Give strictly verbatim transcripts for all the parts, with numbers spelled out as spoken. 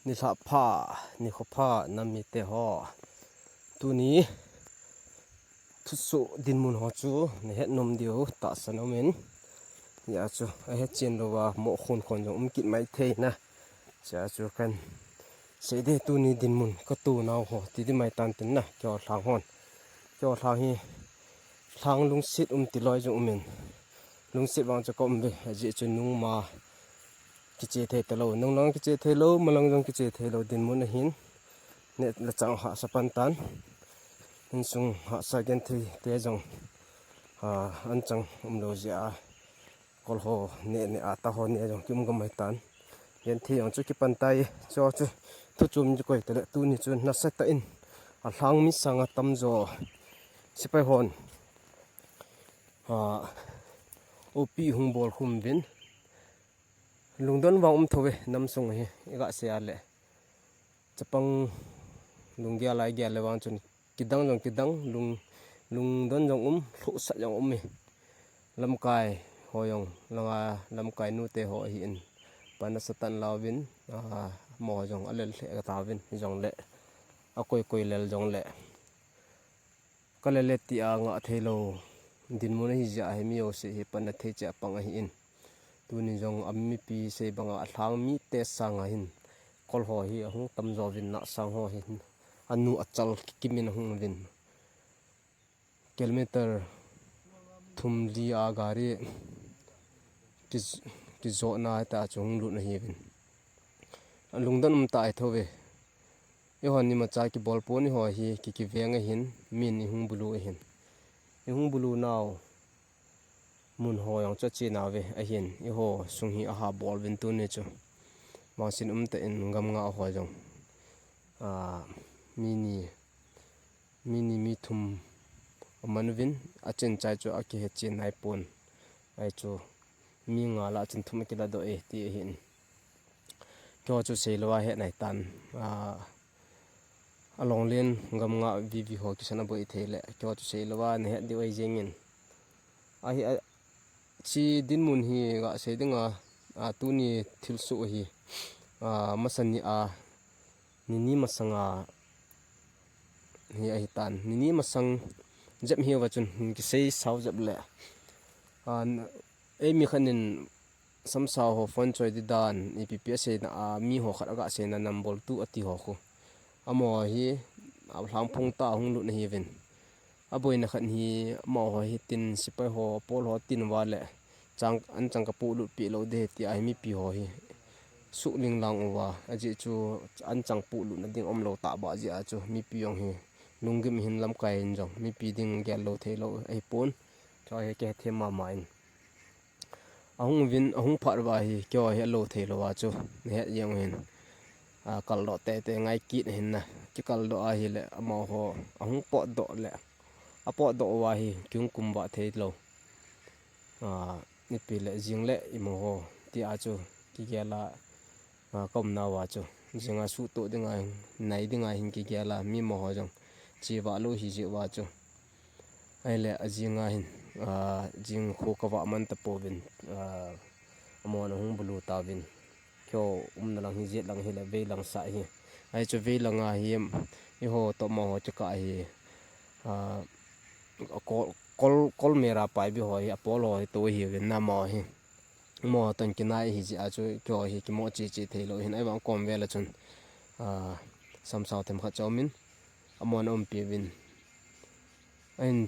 Nilhah pha, nikho pha, nam mite ho. Tuni thusoh dinmun ho chu nahet nom diu tahsan aumin. Hijeh chun ahet chen louva mo khon khon jong um kit mai thei na. Hijeh chun kan sei de tuni dinmun kato nau ho ti di mai tan tin na, keiho lhang hon. Keiho lhang hi lhang lungset um ti loi jong umin. Lungset vang chu ka um ve, ajeh chu nungma kiche thei talou, nunglang kiche thei lou, malang jong kiche thei lou dinmun ahin. Neh le chah hahsa pan tan. Insung hahsa genthei te jong, a, anchang um lou jeh a. Kol ho neh neh a, tah ho neh jong kium gam mai tan. Genthei jong chu kipan tai, chu chu thu chom chu koi tale, tuni chu nasatah in alhang mi sanga tamjo sepai hon, a, opi hung bol khum uvin. Lungdon vang um thou ve, nam sung hi, i ga sei a le. Chapang lunggel a i gel le vang chun kidang jong kidang, lung, lungdon jong um, lhuhsah jong um e. Lamkai ho jong, langa lamkai nute ho ahin. Pan asatah in lauvin, a, mo jong alel lheh tauvin, hijongle. Akoi koi lel jongle. Ka lele tia ngah thei lou dinmun ahi jeh a hi mi jouse hi pan athei cheh a pang ahin. Tuni jong a mipi sei banga alhang mite sanga hin kol ho hi ahung tamjo uvin, nahsang ho hin anu achal kikim in ahung uvin. Kilometer thum li a gari ki, kijotna tah chu hung lut ahiuvin. Alungdon um tah ahi thou ve. Eihon imacha kibol pon, eiho hi ki, kiveng ahin, min ihung bulu ahin. Ihung bulu nau mun ho jong chu ache nauve ahin, eiho sung hi aha bol uvin tuni chu. Vangset um tah in gam nga ho jong, a, mi ni, mi ni mi thum aman uvin, achen chai chu akihe chen nai pon. Ahi chu mi nga lah a chun thum akiladoh e ti ahin. Keiho chu seilou a het nai tan, a, along len gam nga vivi ho kisan aboi thei le, keiho chu seilou a nahet diu ahi jengin. Ahi a, chi dinmun hi ga sei dinga, a, tuni thilsoh hi, a, masa ni a, nini masanga hi ahi tan. Nini masang jep hiuva chun, hmm, kisei sao jep le. A, n-, eimi khat in samsao ho phone choi di dan, ipi pi aseina a, mi ho khat aga seina number two ati ho khu. Amaho hi, a, lhangphung tah a hung lut ahiuvin. Aboina khat hi, amaho hi tin, sepai ho, pawl ho tin uva le, chang, anchang kapoh lut peh lou ding ahi tia hi mipi ho hi suh linglang uva, ajeh chu anchang poh lutna ding umlou tah bah jeh a chu mipi jong hi lunggim hin lamkai in jong mipi ding gel lou thei lou ahipon. Chu hi kihethem mama in. Ahung uvin, ahung phat uva hi, keiho hi alou thei lou a chu, nahet jeng u hin. A, kaldoh teitei ngai kit ahin na, kikaldoh ahile, amaho, ahung potdoh le, apotdoh uva hi, kihung kum vah thei lou. A, ipi le, jing le, imaho, tia chu, kigel a, a, ka umna uva chu, jing a suhtoh dinga, nai dinga hin kigel a, mi maho jong, che vah lou hi jeh uva chu. Ahile, ajing a hin, a, jing khu kavah man tapouvin, a, amahon ahung bulu tauvin. Keiho umna lang hi jet lang hile, veilang sah hi. Ahi chu veilang a hi, eiho toh amaho kikah hi, a, kol, kol, kol mera paibi ho hi, apawl ho hi tou ahiuvin na amaho hi. Amaho toh kinai ahi jeh a chu keiho hi kimo cheche thei lou hin, ahivang kom vel a chun, a, samsao themkhat chu aumin, amahon aumpi uvin. Ahin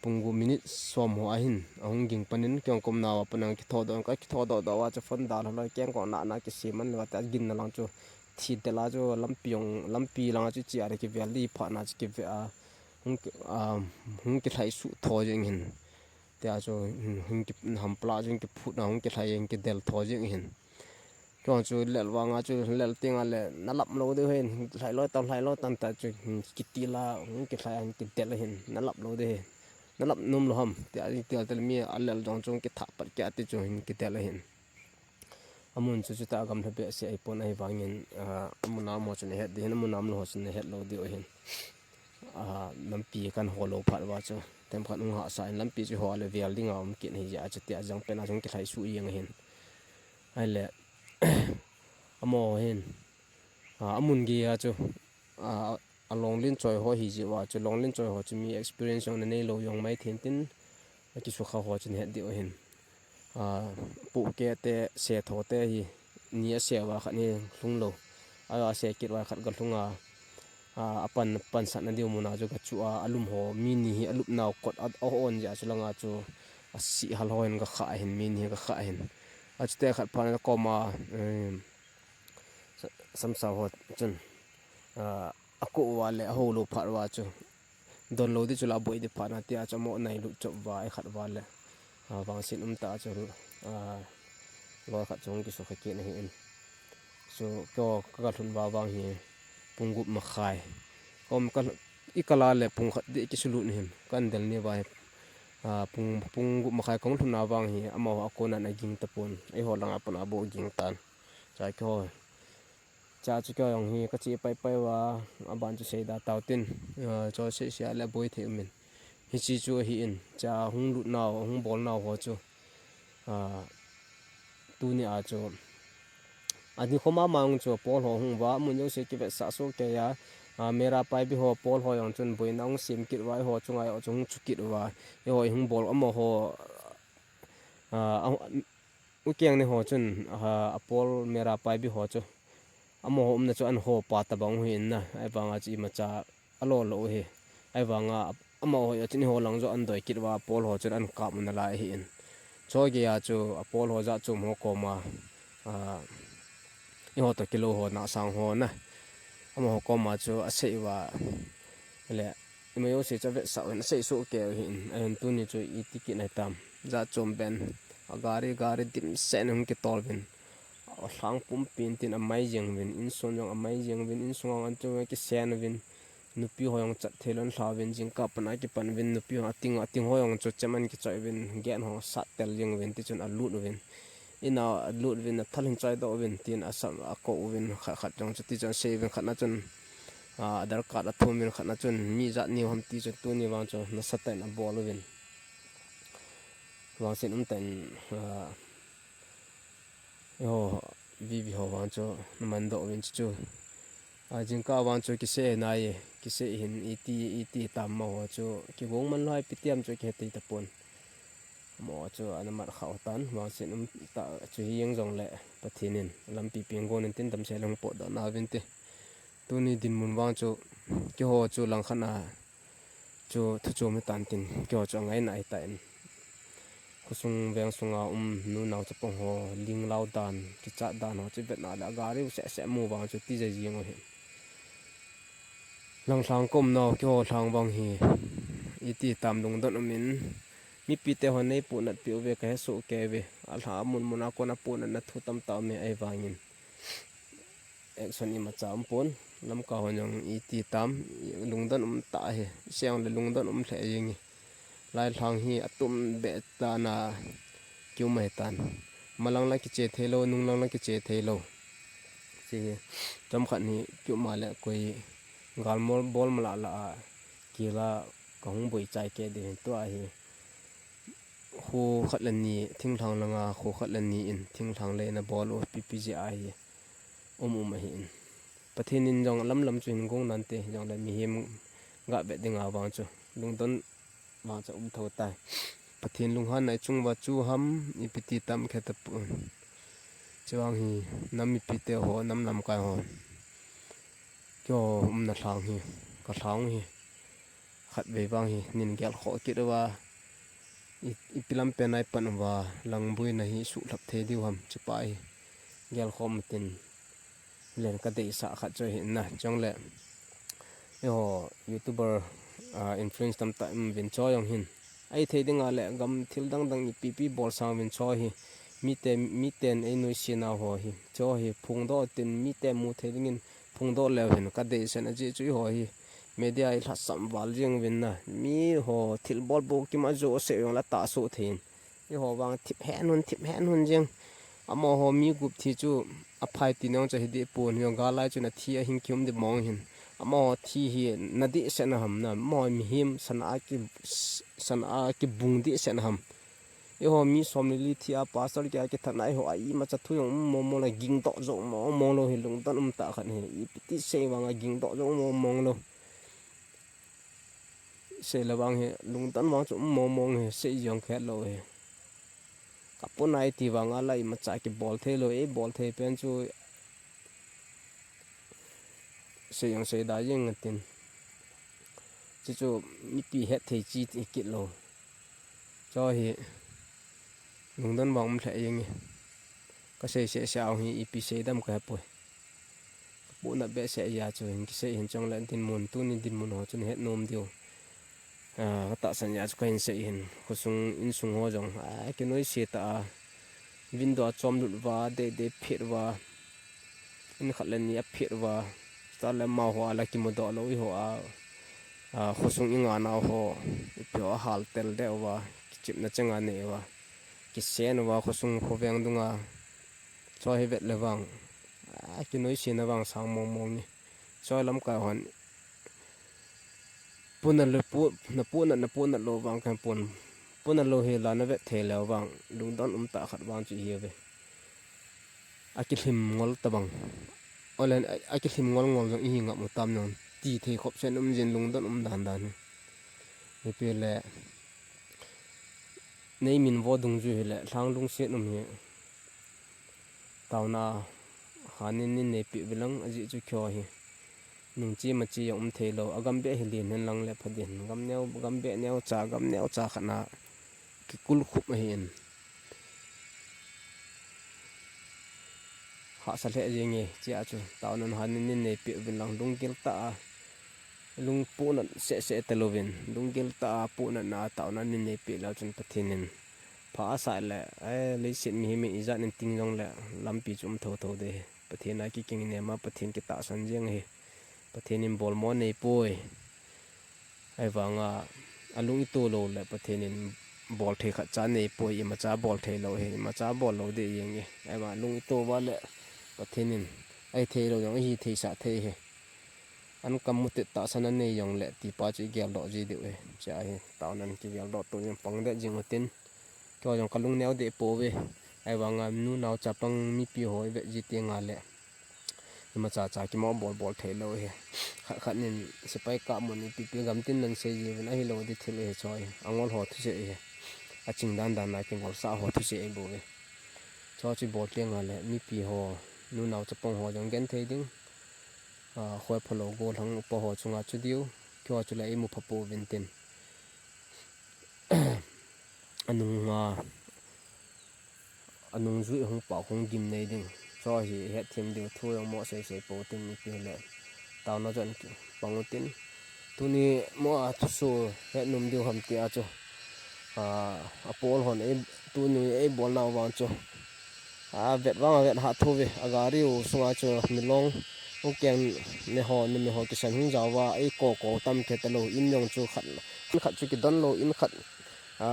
pung gup minute som ho ahin, ahung ging panin, keiho kom nauva pan a kithodoh, ka kithodoh doh uva chu phone dalha loi, kengkoh nahna kisem man lou, ati a ginna lang chu, thi del a chu, lampi jong, lampi lang a chu, che a le kivel di phat na chu kive a, hung ki, a, hung kilhai suh tho jeng hin. Tia chu, hung ki, hampla chu hung kiphut na, hung kilhai jeng, kidel tho jeng hin. Keiho chu lel vang a chu, lel teng a le, nalap lou ding hin, lhai loi tan, lhai loi tan ta chu, hmm, kitil a, hung kilhai a, hung kidel a hin, nalap lou ding hin, nalap nom lou ham, tia, tia, tia, mi alel jong chu, hung kithah pat kit a ti chu, hung kidel a hin. Amun chu, chuta gamla behseh ahipon ahivangin, a, amun a mo chu nahet ding hin, amun a umlou ho chu nahet lou diu ahin. A, lampi kan ho lou phat uva chu, themkhat hung hahsa in lampi chu ho a le vel ding a um kit ahi jeh a chu tia jang pen a chu hung kilhai suh jeng ahin. Ahile, amaho hin, A, amun gei a chu, a, a longlin choi ho hi jeh uva chu, longlin choi ho chu mi experience jong na nei lou jong mai thei in tin, akisukha ho chu na het diu ahin. A, puh ke te, se tho te hi, ni a se uva khat ni lhung lou. A, a se kit uva khat ga lhung a, a, a pan, pansat na diu mun a chu ga chu a, a lum ho, mi ni hi a lup nau kot a, a on jeh a chu langa chu, a si hal ho hin ga kha hin, mi ni hi ga kha hin. A chu te khat phan a kom a, em, sa-, samsa ho chun, a, a ko uva le, a ho lou phat uva chu. Don lou di chu la boi di phat na tia chu mo nai lut chop uva, e khat uva le. A, vangsin um ta chu, a, loi khat chu hung kisukha kit na hi in. Chu keo ka ga lhun uva vang hi pung gup makhai. Kom ka lh-, i kala le pung khat di kisu lut ni hin. Kan del ni uva hi. A, pung, pung gup makhai kong lhun uva vang hi, amaho a kona na ging tapon. Eiho langa pan a bo ging tan. Cha keo. Cha chu keo jong hi ka che pai pai uva, a ban chu sei da tau tin, a, cho sei sia le boi thei um in. Hichi chu ahi in, cha hung lut nau, hung bol nau ho chu, a, tuni a chu. A ni khoma ma jong chu pawl ho hung uva, mun jong sei kivetsah soh kei a, a, Meira Paibi ho pawl ho jong chun boina hung sem kit uva, eiho chunga jong chu hung chu kit uva, eiho hung bol amaho, a, a, U Keng ni ho chun, a, a pawl Meira Paibi ho chu. Amaho umna chu an ho pa tabang u hi in na. Ahivanga chu imacha a lo lo u hi. Ahivanga amaho hi a chun eiho lang jo an doi kit uva a pawl ho chun an kap u nalai ahi in. Chua gei a chu a pawl ho jat chom ho koma, a, eiho toh kilou ho na sang ho na. Amaho koma chu a sei uva le. Ima jouse chu avetsah uvin, asei soh kei u ahin, ahin tuni chu iti kit nai tam. Jat chom ben, a gari, gari dimset in hung kitol uvin. A lhang pumpi in tin amai jeng uvin, insung jong amai jeng uvin, insung jong an chu kisen uvin. Nupi ho jong chat thei lou in lha uvin, jingkah pan akipan uvin, nupi ho ating, ating ho jong chu chem an kichoi uvin, gen ho sat tel jeng uvin, tichun alut uvin. Ina lut uvin, athal hin choi doh uvin, tin asam, ako uvin, khat khat jong chu tichun asei uvin, khat na chun, a, Aadhaar card athum uvin, khat na chun mi jat ni ham ti chu tuni vang chu nasatah in abol uvin. Vangset umtah in, a, eiho, V V ho vang chu naman doh uvin chu chu. A, jingkah vang chu kisei nai, kisei hin iti, iti tam amaho chu kigong man lou ipi ti ham chu kihe thei tapon. Amaho chu ana mat khah u tan, vangset umtah chu hi jeng jongle Pathen in lampi peng gon in tin damsel hung potdoh nauvin te. Tuni dinmun vang chu keiho chu langkhat a chu thu chom hitan tin keiho chu angaina ahitan. Khosung veng sunga um nu nao chapang ho, ling lau dan, kichat dan ho chu vetna le a gari u seh seh mu vang chu tijat jeng u ahi. Lang lhang ka um nau, keiho lhang vang hi, iti tam lungdon um in, mipite hon nei puhnat peh uve ka hesoh kei uve, a lha mun mun a kona puhnatna thu tamtah um e ahivangin. Action imacha um pon, Lamka hon jong iti tam, lungdon um tah ahi, seng le lungdon um lheh jeng e. Lai lhang hi atum beh tana kium ahitan. Malang la kiche thei lou, nunglang la kiche thei lou. Hiche hi, chomkhat hi kium a le koi gal mol bol mala la a, kila kahung boi chai kei ding hin tua hi. Kho khat le ni, thinglhang langa, kho khat le ni in, thinglhang le na bol u, ipi ipi jeh a hi, um um ahi in. Pathen in jong lam lam chu hin gong nante, jongle mihem ga vet dinga vang chu, lungdon vang chu um tho tai. Pathen lunghanna i chung uva chu ham, ipi ti tam khe tapon. Chuvang hi, nam mipite ho, nam lamkai ho. Keiho umna lhang hi, ka lhang hi. Khatvei vang hi, nin gelkhoh kit uva. I, ipi lam pen a i pan uva, lang boina hi suhlhap thei diu ham, chupa hi. Gelkhoh matin. Len ka deisah khat chu ahi na, chule. Eiho, YouTuber, a, influence tamtah um uvin chu jong hin. Ahithei dinga le gam thil dang dang ipi ipi bolsang uvin chu hi. Mite, miten ei nuisat nau ho hi. Chu hi phongdoh tin mite mu thei dingin phongdoh leu hen ka deisahna jeh chu eiho hi. Media i lhasam val jeng uvin na. Mi ho thil bol bou kim a jo se jong la tahsa thei in. Eiho vang thip hen un, thip hen un jeng. Amaho mi gup thi chu aphai ti nang chu hi deh pon hi, gal lai chu na thi a hing kium deh mong hin. Amaho thi hi na dehsetna ham na, amaho mihem sana a ki, sana a kibung dehsetna ham. Eiho mi som le li thi a pastor kia kithat na eiho a imacha thu jong um mong mong le gingdoh jong mong mong lou hi lungdon um tah khat hi. Ipi ti sei vang a gingdoh jong mong mong lou. Sei le vang hi lungdon vang chu um mong mong hi sei jong khet lou hi. Ka puna iti vang a la imacha kibol thei lou, eibol thei pen chu sei jong sei da jeng atin. Chuchu mipi het thei chi ti kit lou. Chu hi lungdon vang um lheh jeng e. Ka sei seh seh a hi ipi sei dam ka hepoi. Ka puna behseh a chu hin kisei hin chong le dinmun tuni dinmun ho chun het nom diu. Ah, ka tahsan a chu ka hin sei hin khosung insung ho jong, ah, kinoise tah a. Window a chom lut uva, dei dei phet uva. In khat le ni a phet uva. Chule amaho a la kimudoh lou eiho a, ah, khosung i ngah nau ho. Ipi ho a hal tel deh uva. Kichepna chenga nei uva. Kisen uva khosung khoveng dunga. Chu hi vet le vang. Ah, kinoisena vang sang mong mong e. Chu lamkai hon. Puna le pu, na puna, na puna lou vang kan pun. Puna lou hi la na vet thei leu vang. Lungdon um tah khat vang chu hi ve. A kilhim ngol tabang. Olen a, a kilhim ngol ngol jong i hi ngam u tam nang. Ti thei khop sen um jin lungdon um dan dan hi. Ipi le. Nei min vo dungjui hi le, lhang lungset um hi. Taona, hanin nin neipi uve lang, ajeh chu kho hi. Nungche mache jong um thei lou, a gam beh hi len hen lang le pha din. Gam neo, gam beh neo cha, gam neo cha khat na kikul khup ahi in. Hahsa lheh jeng e, chia chu, taona hanin nin neipi uve lang, lunggil tah a. Lung punat seh seh ta louvin, lunggil tah a punat na taona nin neipi leu chun Pathen in pha asah le, eh, leiset mihem in ijat in ting jong le lampi chu um tho tho ding ahi. Pathen a kiking in ema Pathen kitahsan jeng ahi. Pathen in bolmo neipoi. Ahivanga alung ito lou le Pathen in bol thei khat cha neipoi, imacha bol thei lou ahi, imacha bol lou ding jeng ahi. Ahivanga lung ito uva le Pathen in ahithei lou jong ahi theisah thei ahi. An kamu tet tahsan anei jong le tipa chu i geldoh ji diu ahi. Chia hi, taona kigel doh tu jong pang det jing utin. Kei jong ka lung neo deh pouve. Ahivanga nunao chapang mipi ho i vet ji teng le. Imacha cha kimo bol bol thei lou ahi. Khat khat nin sepai kap mun ipi pi gam tin nan sei ji uvin ahilou ding thil ahi chu ahi. Angol ho thusei ahi. Aching dan dan a kingol sah ho thusei ahi bouve. Chu chu bol teng le mipi ho nunao chapang ho jong gen thei ding. A, khoi phalou gollhang upa ho chunga chu diu, keiho chu le imu pha pouvin tin. Anunga, anungjui hung pao hung gimnei ding. Chu hi hetthem diu thu jong mo sei sei pou tin ipi le. Taona jon pang utin. Tuni mo a thusoh het nom diu ham tia chu. A, apol hon ei, tuni ei bol nau vang chu. A, vet vang a vet ha thou ve, a gari u sunga chu milong, u keng ne ho, ne mi ho kisan hung jao va, ei ko ko tam ke ta lou, in jong chu khat, in khat chu kidon lou, in khat, a,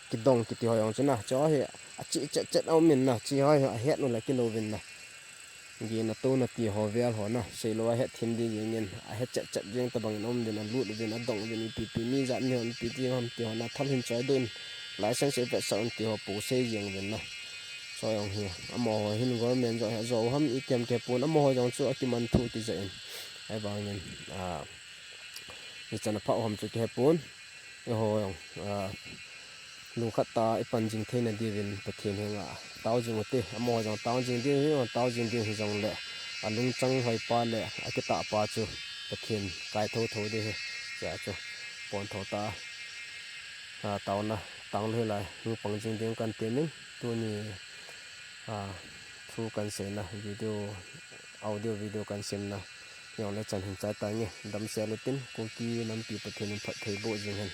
kidong kiti ho jong chu na, chu hi, a chi chet chet a um in na, chi ho hi a het u le kilou vin na. Gin a to na ti ho vel ho na, sei lou a het thim ding jing in, a het chet chet jing ta bang in um din, a lut vin, a dong vin, ipi pi mi jat ni ho, ipi ti ham ti ho na, thal hin choi dun, license i vet sa un ti ho, pu sei jing vin na. Choi ong hi, amaho hin government jo hi, jo ham i tem ke pun, amaho jong chu a kiman thu ki ja in. Ai bang in, a, i chan a pha ham chu ke pun. Eiho jong, a, lungkhat tah a i pan jing theina diuvin Pathen henga tao jing ute, amaho jong tao jing diu hi, tao jing diu hi jong le, a lungchang hoi pa le, a kitah pa chu Pathen kai tho tho ding ahi, chia chu, pon tho ta, a, taona, tang lou lai, hung pang jing ding kan ti min, tuni, a, thu kan seina, video, audio video kan semna, jong le chan hin chai ta nge, damsel utin, Kuki nampi Pathen in phatthei boh jing hen.